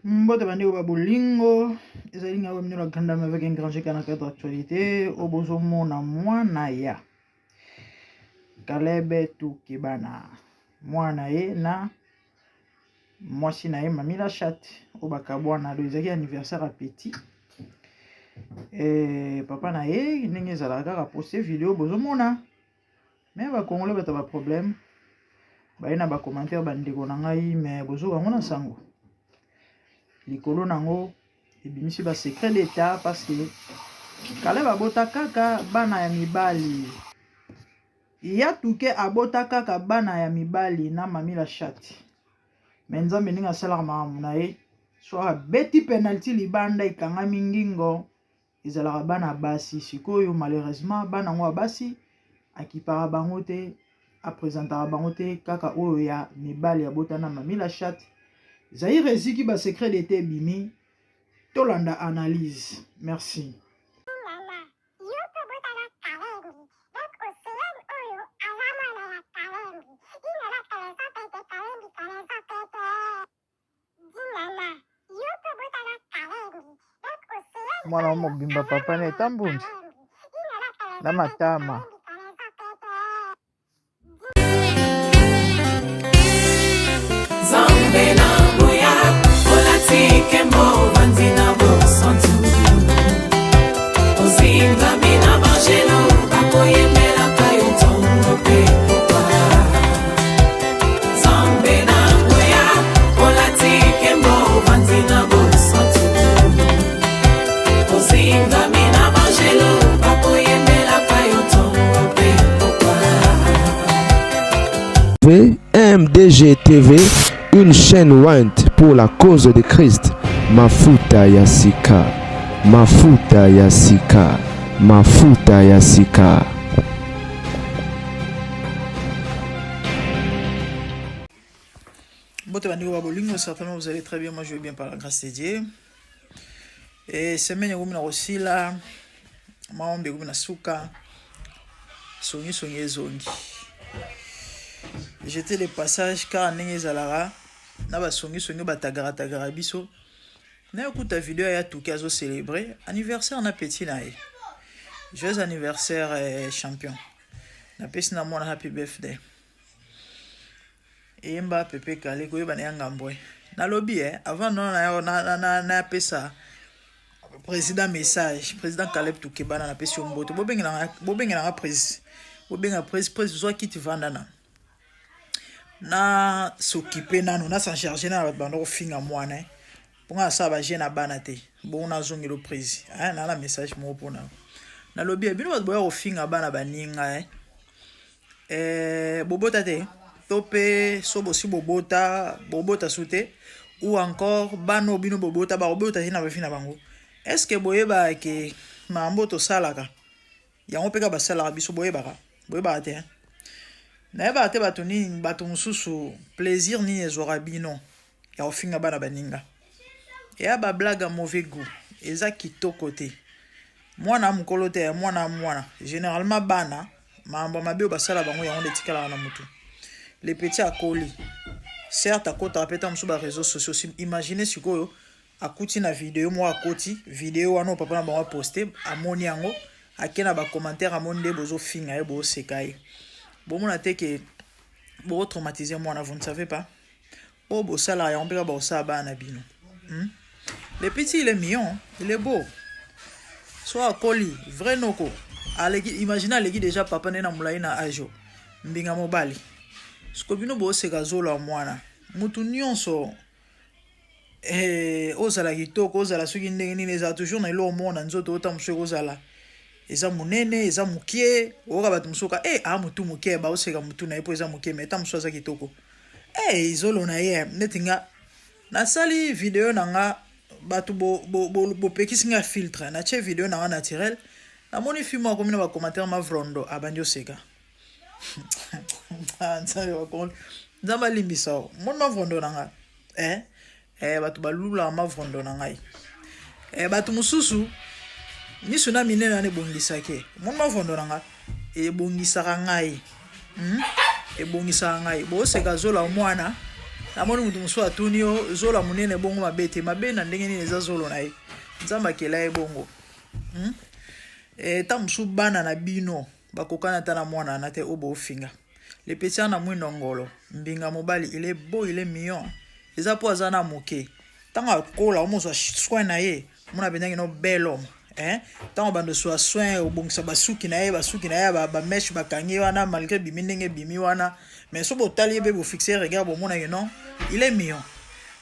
Mbote bandeko ba bolingo, ezali ngai bino la grande dame avec un grand G na cadre actualité oyo bozomona mwana ya Caleb Tukebana, mwana ye na mwasi na ye Mami la chatte oyo bakabwana, do ezalaki anniversaire ya petit eh, papa na ye ndenge ezalaka kaka poste video bozomona. Mais ba congolais bato ba problème baye na ba commentaire ba ndeko na ngai mais bozoka yango na sango likolo nango ebimisi ba secret d'etat parce que Caleb abota kaka bana ya mibali ya tuke abota kaka bana ya mibali na mami la chatte mais nzambe ndenge asalaka makambo na ye so abeti penalty libanda ekangami ngingo Ezalaka bana basi sikoyo malheureusement bana yango ya basi akipaka bango te a presentaka bango te kaka oyo ya mibali abota na mami la chatte Zaire eziki ba secret d'etat ebimi tolanda analyse merci. Mwana mobimba papa na etambunzi na matama. Nzambe na nguya olati nkembo ovandi na bosantu ozingami na banjelu bakoyembelaka yo ntongo mpe pokwa Nzambe na nguya olati nkembo ovandi na bosantu ozingami na banjelu bakoyembelaka yo ntongo mpe pokwa MDG TV, une chaîne ointe pour la cause de Christ. Mafuta ya sika, mafuta ya sika, mafuta ya sika. Mbote bandeko ba bolingo, certainement vous allez très bien, moi je vais bien par la grâce de Dieu. Et semaine ekomi na kosila, maombi ekomi na suka, songi songi ezongi. J'étais le passage kaka ndenge ezalaka na basongi songi batagara tagara biso. Nayokuta video ya Tuki azo célébrer anniversaire na petit na ye. Joyeux anniversaire eh, champion. Napesi na mwana happy birthday. Eyemba pepe kale koyeba na ya ngambwe. Nalobi eh, avant non na na na na pesa président message, président Caleb Tukebana na pesi yo mbote. Bobengela nga bobengela nga président. Bobenga président président zwa kiti vanda na. Na s'occuper nanu, na s'en charger na bato banda kofinga mwana eh. Mpo nga nasala ba jeu na bana te. Bongo nazongela prise. Hein, na na message moko pona. Nalobi eh, bino bato boya kofinga bana baninga eh. Eh, bobota te to mpe so bosi bobota bobota su te ou encore bana oyo bino bobota bakobota te na bavi na bango est ce que boyebaka ke makambo oyo tosalaka yango mpe kaka basalaka biso boyebaka boyebaka te nayebaka te bato nini bato mosusu plaisir nini ezwaka bino ya kofinga bana baninga eya ba blague ya mauvais goût eza kitoko te mwana mokolo te mwana mwana généralement bana makambo ya mabe oyo basala bango yango nde etikalaka na motu le petit akoli certes akotaka mpe ntango mosusu ba réseaux sociaux imagine sikoyo akuti na video moko akoti video wana oyo papa na bango aposte amoni yango ake na bacommentaire amoni nde bozofinga ye boseka ye bomona te ke bokotraumatise mwana vous ne savez pas oyo bosalaka yango mpe kaka bakosala bana na bino hmm? Le petit il est mignon, il est beau. So akoli vrai noko. Aleki imagine aleki déjà papa nde na mulayi na ajo. Mbinga mobali. Siko bino boseka zolo ya mwana. Mutu nyonso eh, ozala kitoko ozala soki ndenge nini ezala toujours na eloko moko na nzoto ota mosusu ekozala eza monene eza mokie oyoka bato mosusu ka eh, a motu mokie baoseka motu na ye mpo eza mokie mai ta mosusu aza kitoko eh, zolo na ye neti nga nasali video na nga bato bopekisi bo, bo, nga filtre natie video na nga naturel namoni fi moko akomi na bacommentaire mavrondo abandi oseka ah, nzambe bakongoli nzambe alimbisa o moni mavrondo na nga eh? Eh, bato balulaka mavrondo na ngai eh, bato mosusu miso na minene wana ebongisaki moni mavondo na ngai ebongisaka ngai hmm? ebongisaka ngai boseka zola mwana Namoni moto mosusu atuni yo zola monene bongo mabe te. Mabe na ndenge nini eza zolo na ye? Nzambe akela ye bongo. E, ntango mosusu bana na bino bakokana ata na mwana wana te oyo bofinga. Le petit ana mwindo ngolo, mbinga mobali, il est beau, il est mignon. Eza po aza na moke. Ntango akola omozwa soin na ye, omona mpenza kino bel homme. Hein? Ntango bando swa soin obongisa basuki na ye, basuki na ye ba, ba mèche bakangi wana malgré bimi ndenge bimi wana, mais so botali ye mpe bofixe regard bomona ke non, il est mignon.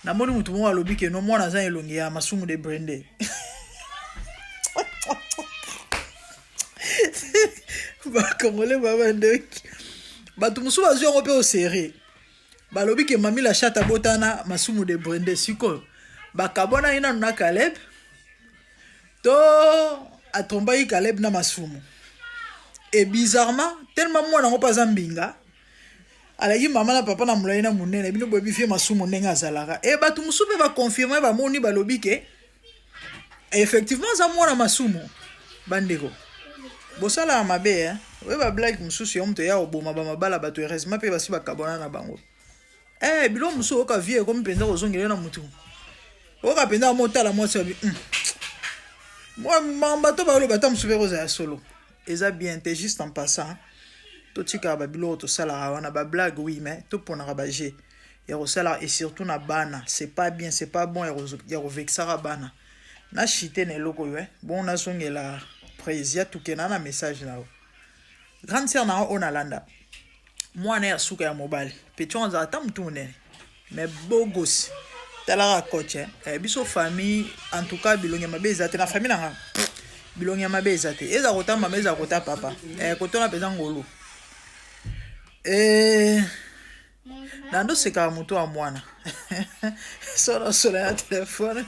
Namoni motu moko alobi ke non mwana aza elongi ya masumu de brende. Bakongole babandoki. Bato mosusu bazwi yango mpe au sérieux. Balobi ke Mami la chatte abotana masumu de brende sikoyo. Bakabwanaki nanu na Caleb to atombaki Caleb na masumu. Et bizarrement, tellement mwana yango mpe aza mbinga, alaki mama na papa na molai na monene, bino boyebi vie masumu ndenge azalaka. E bato mosusu mpe baconfirme bamoni balobi ke effectivement aza mwana masumu. Bandeko, bosalaka mabe eh? Oye ba blague mosusu ya moto ya koboma ba mabala bato, heureusement mpe basi bakabwana na bango. Eh, biloko mosusu oyoka vie ekomi mpenza kozongela na motu. Oyoka mpenza motala mwasi wabi. Mwa bato baloba ata mosusu mpe kozala ya solo. Eza bien te, juste en passant. Totikaka ba biloko tosalaka wana ba blague oui, mais toponaka ba jeu ya kosala et surtout na bana, c'est pas bien, c'est pas bon ya kovexaka bana. Na chite na eloko oyo eh. Bon nazongela Présia tukena na message na yo. Grande sœur na oyo nalanda. Mwana ya suka ya mobali. Petit azala ata mutu monene. Mais beau gosse. Talaka coach eh. Eh, biso famille en tout cas bilongi ya mabe eza te na famille na nga. Bilongi ya mabe eza te. Eza kota mama, eza kota papa. Eh, kotona mpenza ngolu. Eh, nando sekaka moto ya mwana. Solo solo ya telefone.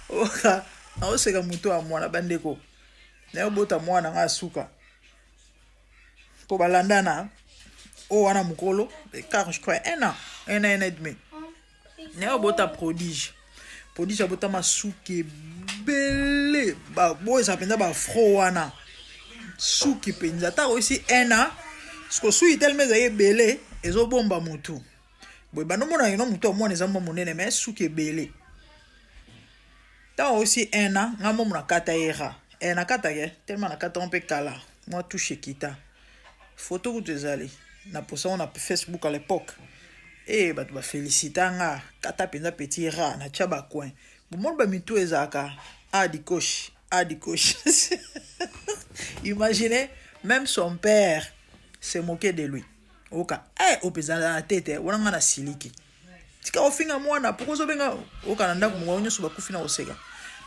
Oka, naoseka moto ya mwana bandeko. Nayo bota mwana nga suka. Po balandana oyo wana mokolo car je crois un an, un an, un an et demi. Nayo bota prodige. Prodige abota masuki ebele. Ba boyo eza mpenza ba afro wana. Suki mpenza ata osi un an, siko suki tellement ezali ebele ezobomba motu. Boye bando mona yo motu ya mwana eza mwa monene mais suki ebele. Tant aussi un an, nga momo na kata era. Eh na kata ke tellement na kata mpe kala. Moi touche kita. Photo kutu ezali na posa na Facebook à l'époque. Eh bato ba félicita nga kata penza petit rat na tia ba coin. Bomoni ba mitu ezalaka a di gauche, a di gauche. Imaginez, même son père se moquait de lui. Oka, eh opeza na tete, wana nga na siliki. Tika ofinga mwana, pourquoi ozobenga oka na ndako moko nyonso bakufi na koseka.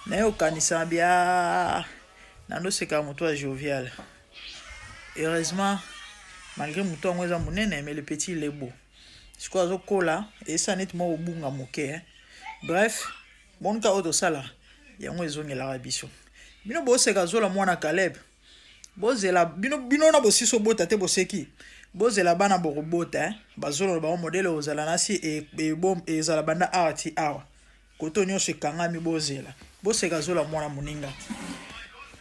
Na yo okanisa bia na ndoseka moto ya jovial. Heureusement, malgré moto yango eza monene, mais le petit il est beau. Sikoyo azokola, esa neti mwa kobunga moke. Eh. Bref, bonika oyo tosala, yango ezongelaka biso. Bino boseka zola mwana Caleb. Bozela bino bino na bosiso bota te boseki. Bozela bana bokobota eh. Bazolo bango modèle ozala nasi e e bom ezala banda awa ti awa. Koto nyonso ekangami bozela. Boseka zola mwana moninga.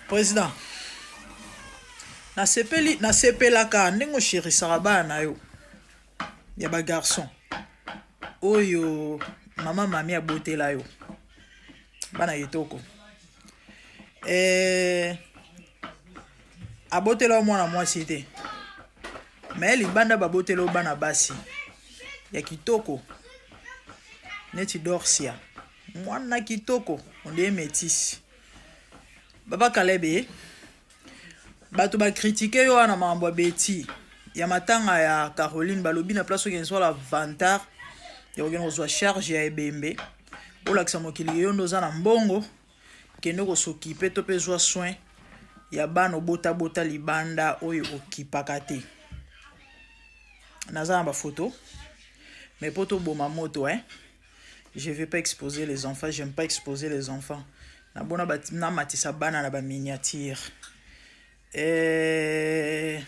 Président, nasepeli nasepelaka ndenge osherisaka bana na yo ya ba garçon oyo mama mami abotela yo bana kitoko. Eh, abotela yo mwana mwasi te, mais libanda babotela yo bana basi ya kitoko neti Dorcia, mwana kitoko ondie métis. Baba Caleb, bato bakritike yo wana makambo ya beti ya matanga ya Caroline, balobi na place okende sola vantard ya kokende kozwa charge ya ebembe, olakisa mokili yo nde oza na mbongo, kende kosokipe to mpe zwa soin ya bana obotabota libanda oyo okipaka te. Naza na bafoto, mais po toboma moto eh? Je vais pas exposer les enfants, j'aime pas exposer les enfants. Nabona namatisa bana na ba miniature. Eh,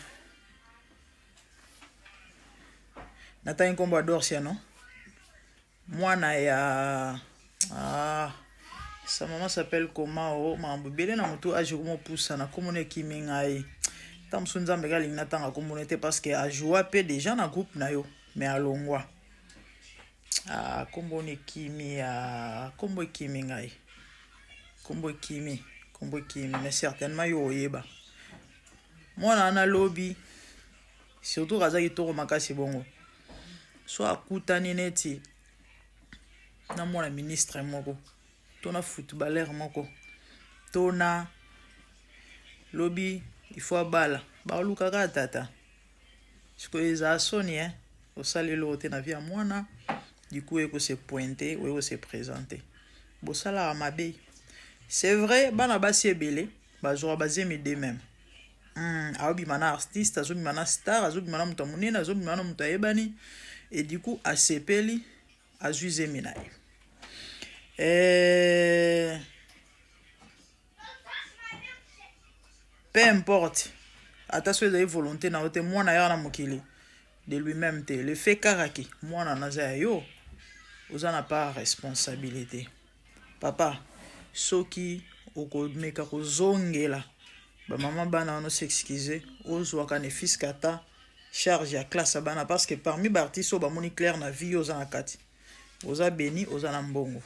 natangi nkombo ya Dorcia no? Mwana ya ah, sa maman s'appelle comment? Oh, mambo ebele na motu age komopusa na komona ekimi ngai. Ntango mosusu Nzambe kaka alingi natanga komona te parce que ajoua pe déjà na groupe na yo, mais alongwa. Ah, kombo ni ekimi, ah, kombo ekimi ngai, kombo ekimi, kombo ekimi, mais certainement yo oyeba mwana wana lobi, surtout aza kitoko makasi bongo, so akutani neti na mwana ministre moko to na footballeur moko to na lobi il faut abala, baluka kaka tata. Sikoyo ezala soni, eh? Osala eloko te na vie ya mwana, du coup oye kose pointe, oye kose présente, bosalaka mabe. C'est vrai, bana basi ebele bazwaka bazemi de même. Aobima na artiste, azobima na star, azobima na moto ya monene, azobima na moto ayebani, et du coup asepeli, azwi zemi na ye. Peu importe, ata so ezali volonté na yo te, mwana yaka na mokili de lui-même te. Le fait kaka ke mwana naza ya yo, oza na part responsabilité. Papa, soki okomeka kozongela bamama bana wana, os'excuse, ozwaka ne fiske ata charge ya classe ya bana, parce que parmi baartiste oyo bamoni claire na vie, yo oza na kati, oza beni, oza na mbongo.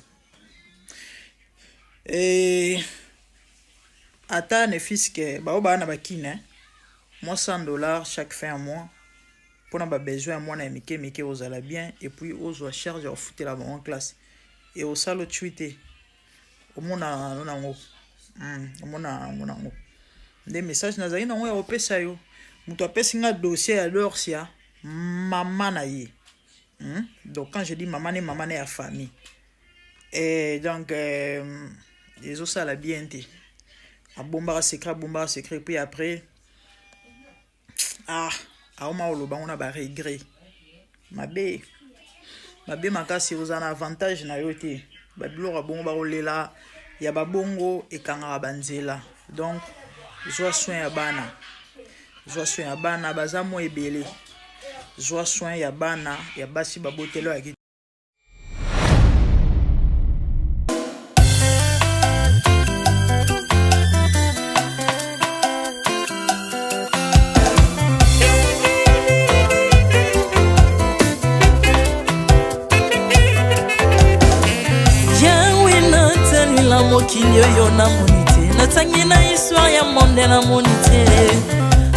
E ata ne fiske bao baa na bakine mwa 100 $ chaque fin ya mois mpona babesoin ya mwana ya mike mike, ozala bien. Et puis ozwa charge ya kofutela bango classe, e osala otui te, omona nango, omona yango nango. Nde message nazali nango ya kopesa yo. Moto apesi nga dossier ya Dorsia, mama na ye, Donc quand je dis mama ne, mama ne ya famille. Et donc ezosala bien te, abombaka secret, abombaka secret, puis après, ah, aoma oloba ngo na baregret mabe mabe makasi. Ozala na avantage na yo te. Babiloko ya bongo, bakolela ya babongo ekangaka banzela. Donc zwa soin ya bana, zwa soin ya bana, baza mwa ebele. Zwa soin ya bana ya basi babotelo ya. Yawe, natalela mokili oyo, namoni te. Natangi na histoire ya monde, namoni te.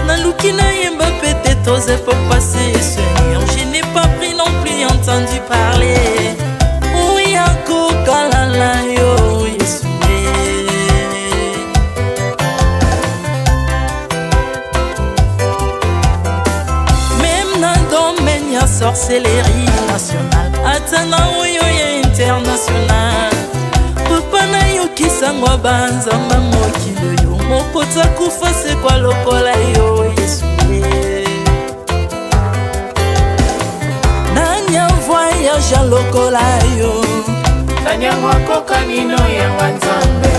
Naluki nayemba peut-être aux époques passées. Seigneur, je n'ai pas pris non plus entendu parler oya kokalala yo, Yesu. Même na domaine ya sorcellerie nationale, ata na oyo ya international, papa, nayokisango banzamba mokili oyo, moko takufa sekwa lokola yo, Yesu. Nani avoyage lokola yo? Nani yango akokani no yanga Nzambe?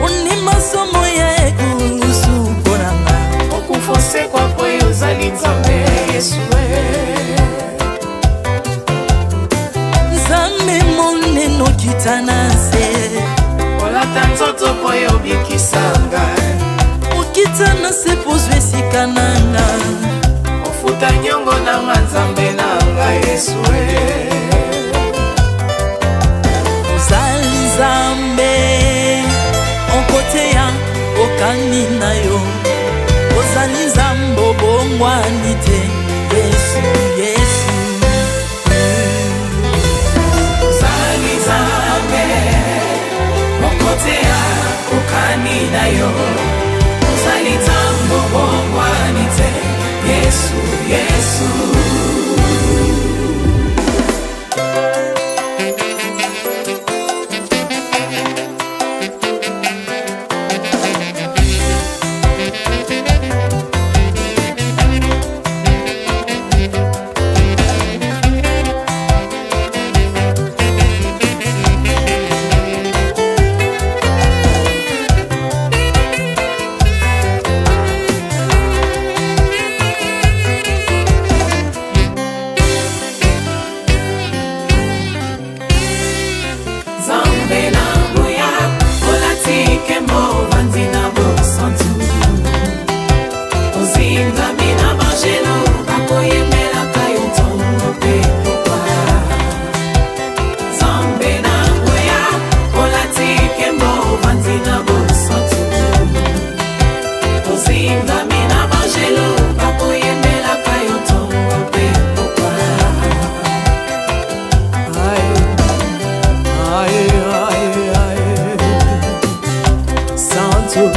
Ondima somo ya ekulusu mpo na nga. Okufa, osekwa po ye ozali Nzambe, Yesu. Nzambe monene, okita na se. Olata nzoto po ye obikisa ngai. Okita na se po ozwa esika na nga. Ofuta niongo nanga, Nzambe na ngai, Yesu. Ozali Nzambe okoteya okani na yo, ozali Nzambe obongwani te, Yesu, Yesu. Ozali Nzambe mokoteya kokani na yo, ozali Nzambe obongwani te, Yesu, Yesu.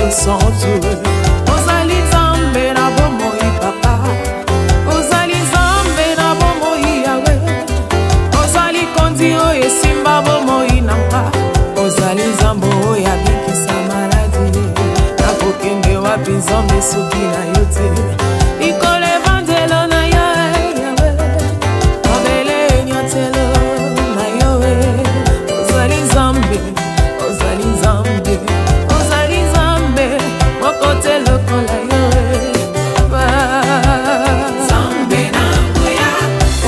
bosantu. Ozali Nzambe na bomoi papa, ozali Nzambe na bomoi Yawe, ozali kondi oyo esimba bomoi na nga, ozali Nzambe oyo abikisa maladi. Nakokende wapi Nzambe soki na yo te? Likolo evandelo na yo Yawe, mabele enyatelo na yo. Ozali Nzambe, ozali Nzambe, ozali Nzambe moko te lokola yo. Nzambe na nguya,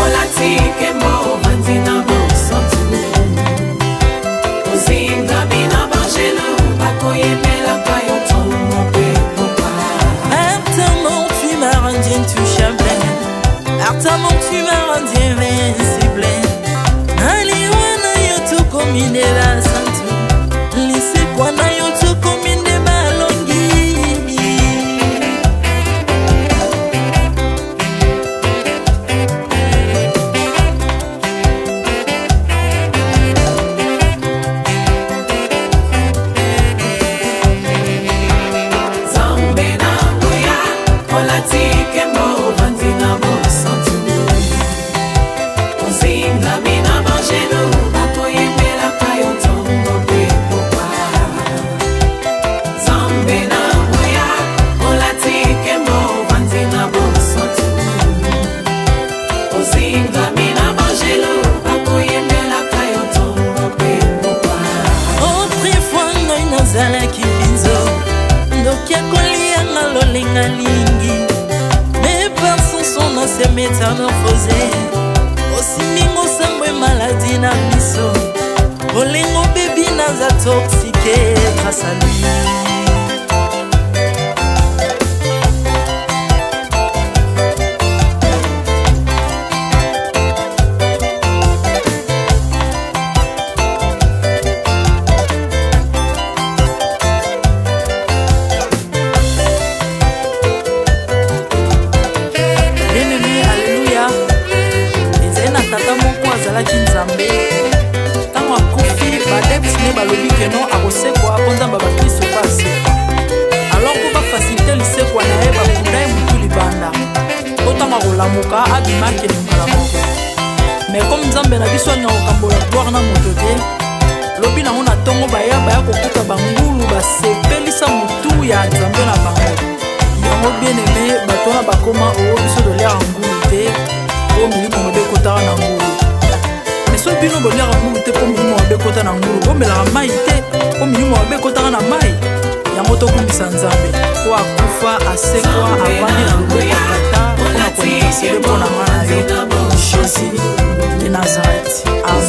olati nkembo, ovandi na bosantu, ozingami na banjelu bakoyembelaka yo ntongo mpe pokwa. Par tu m'as rendu intouchable, par ta mort tu m'as rendu invincible. Naliwa na yo tokomi nde basantu, lisekwa na yo tokomi nde balongi. Nzambe na nguya, olati nkembo, ovandi na bosantu, ozingami na banjelu bakoyembelaka yo ntongo mpe pokwa. Nzambe na nguya, olati nkembo, ovandi na bosantu, ozingami na banjelu bakoyembelaka yo ntongo mpe pokwa. Autrefois ngai nazalaki mbinzo, ndoki akolianga lolenga lingi, mais par son sang na se métamorphosé. Osimbingo sango maladi na miso, bolingo bebi naza toxique grâce à lui. Bien-aimé, alleluya. Ezali na tata moko azalaki Nzambe. Ntango akufi, baadepte ne balobi keno akosekwa mpo Nzambe ya bakristo mpe asekwa. Alors mpo bafacilite lisekwa na ye, bakunda ye motu libanda, mpo ntango akolamuka abima akende mbala moko. Mais comme Nzambe na biso alingaka kokambola gloire na moto te, lobi nango na ntongo baya kokuta bangulu basepelisa motu ya Nzambe na bango. Yango bien-aimé, bato wana bakoma oyo biso toliaka ngulu te mpo milimo mabe ekotaka na ngulu. Mais soki bino boliaka ngulu te mpo milimo mabe ekota na ngulu, bomelaka mai te mpo milimo mabe ekotaka na mai. Yango tokumbisa Nzambe mpo akufa, asekwa, avandi na loboko ya Tata mpona kointercede mpo na nga na yo. Jésus de Nazareth, amen.